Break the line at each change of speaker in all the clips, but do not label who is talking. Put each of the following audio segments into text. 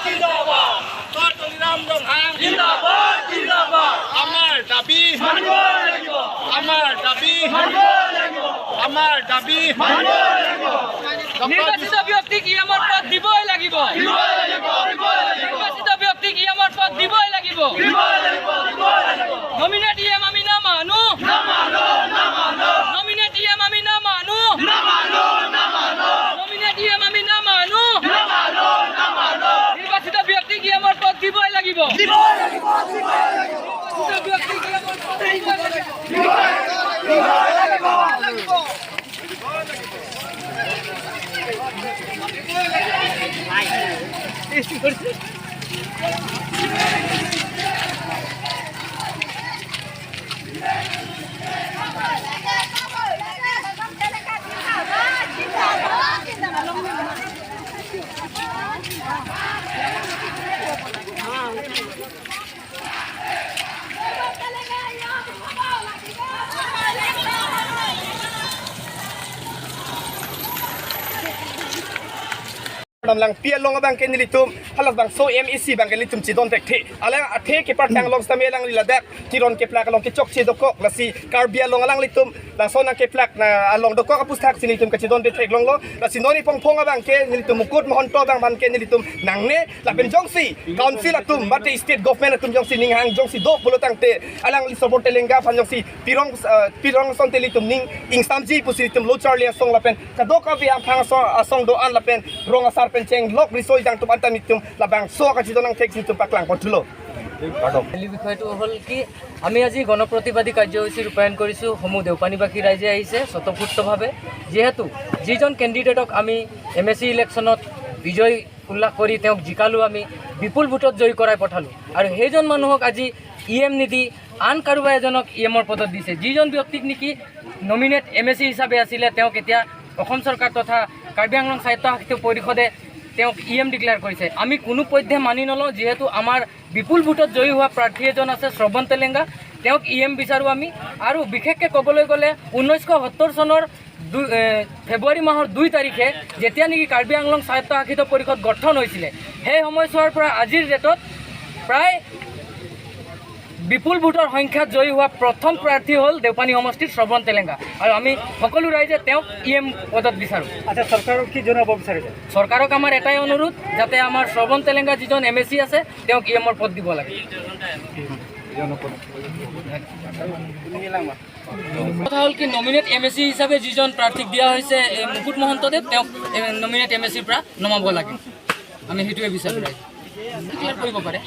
জিন্দাবাদ।
তুলিৰাম ৰংহাং
জিন্দাবাদ, জিন্দাবাদ।
আমাৰ দাবী
মানিব লাগিব।
আমাৰ দাবী
মানিব লাগিব।
আমাৰ দাবী
মানিব লাগিব।
নিৰ্বাচিত ব্যক্তিক ই এমৰ পদ দিবই লাগিব।
দিবই লাগিব, দিবই লাগিব।
নিৰ্বাচিত ব্যক্তিক ই এমৰ পদ দিবই লাগিব।
দিবই লাগিব, দিবই লাগিব।
নমিনেট ই এম আমি নামানো।
নামানো, নামানো।
নমিনেট ই এম আমি নামানো।
নামানো, নামানো।
নমিনেট ই এম আমি নামানো।
নামানো, নামানো।
নিৰ্বাচিত ব্যক্তিক ই এমৰ পদ দিবই লাগিব।
দিবই লাগিব, দিবই লাগিব।
নিৰ্বাচিত ব্যক্তিক ই এমৰ পদ দিবই লাগিব।
দিবই লাগিব।
Lang pia long bang ke nilitum halas bang so MEC bang ke litum chi don tek the alang athe ke par tang long stame lang lila dak kiron ke plak long ke chok chi dokok lasi karbia long alang litum la sona ke plak na along dokok apus thak sini tum ke chi don tek long lo la si noni pong phong bang ke nilitum mukut mohon to bang ban ke nilitum nang ne la pen jong si council atum bate state government atum jong si ning hang jong si do pulo tang te alang li support telenga phan jong si pirong pirong son te litum ning ing samji pusi litum lo charlie song la pen ka do ka vi ang phang so asong do an la pen rong asar pen cheng lok risoi jang tum antam itum la bang so ka chidonang tek situm paklang pothulo।
বিষয়টো হ'ল কি, আমি আজি গণপ্ৰতিবাদী কাৰ্যসূচী ৰূপায়ণ কৰিছোঁ। সমূহ দেওপানীবাসী ৰাইজে আহিছে স্বতঃস্ফূৰ্তভাৱে, যিহেতু যিজন কেণ্ডিডেটক আমি এম এ চি ইলেকশ্যনত বিজয় উল্লাস কৰি তেওঁক জিকালোঁ, আমি বিপুল ভোটত জয়ী কৰাই পঠালোঁ আৰু সেইজন মানুহক আজি ই এম নিদি আন কাৰোবা এজনক ই এমৰ পদত দিছে। যিজন ব্যক্তিক নেকি নমিনেট এম এ চি হিচাপে আছিলে, তেওঁক এতিয়া অসম চৰকাৰ তথা কাৰ্বি আংলং স্বায়ত্তশাসিত পৰিষদে তেওঁক ই এম ডিক্লেয়াৰ কৰিছে। আমি কোনো পধ্যে মানি নলওঁ, যিহেতু আমাৰ বিপুল ভোটত জয়ী হোৱা প্ৰাৰ্থী এজন আছে শ্ৰৱণ তেলেংগা, তেওঁক ই এম বিচাৰোঁ আমি। আৰু বিশেষকৈ ক'বলৈ গ'লে 1970 চনৰ 2 ফেব্ৰুৱাৰী মাহৰ 2 তাৰিখে যেতিয়া নেকি কাৰ্বি আংলং স্বায়ত্তশাসিত পৰিষদ গঠন হৈছিলে, সেই সময়ছোৱাৰ পৰা আজিৰ ডেটত প্ৰায় বিপুল ভোটৰ সংখ্যাত জয়ী হোৱা প্ৰথম প্ৰাৰ্থী হ'ল দেওপানী সমষ্টিৰ শ্ৰৱণ তেলেংগা আৰু আমি সকলো ৰাইজে তেওঁক ই এম পদত বিচাৰোঁ।
আচ্ছা, চৰকাৰক কি জনাব বিচাৰিছে?
চৰকাৰক আমাৰ এটাই অনুৰোধ, যাতে আমাৰ শ্ৰৱণ তেলেংগা যিজন এম এ চি আছে, তেওঁক ই এমৰ পদ দিব লাগে। কথা হ'ল কি, নমিনেট এম এ চি হিচাপে যিজন প্ৰাৰ্থীক দিয়া হৈছে, এই মুকুট মহন্তদেৱ, তেওঁক নমিনেট এম এ চিৰ পৰা নমাব লাগে। আমি সেইটোৱে বিচাৰোঁ। ৰাইজ ক্লিয়াৰ কৰিব পাৰে।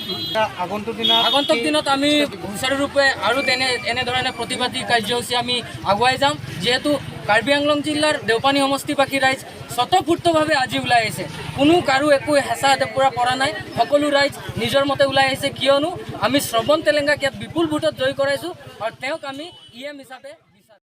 আগন্তুক দিনত?
আগন্তুক দিনত আমি সুচাৰুৰূপে আৰু এনেধৰণে প্ৰতিবাদী কাৰ্যসূচী আমি আগুৱাই যাম, যিহেতু কাৰ্বি আংলং জিলাৰ দেওপানী সমষ্টিবাসী ৰাইজ স্বতঃস্ফূৰ্তভাৱে আজি ওলাই আহিছে। কোনো কাৰো একো হেঁচা পৰা পৰা নাই। সকলো ৰাইজ নিজৰ মতে ওলাই আহিছে, কিয়নো আমি শ্ৰৱণ তেলেংগাক ইয়াত বিপুল ভোটত জয়ী কৰাইছোঁ আৰু তেওঁক আমি ই এম হিচাপে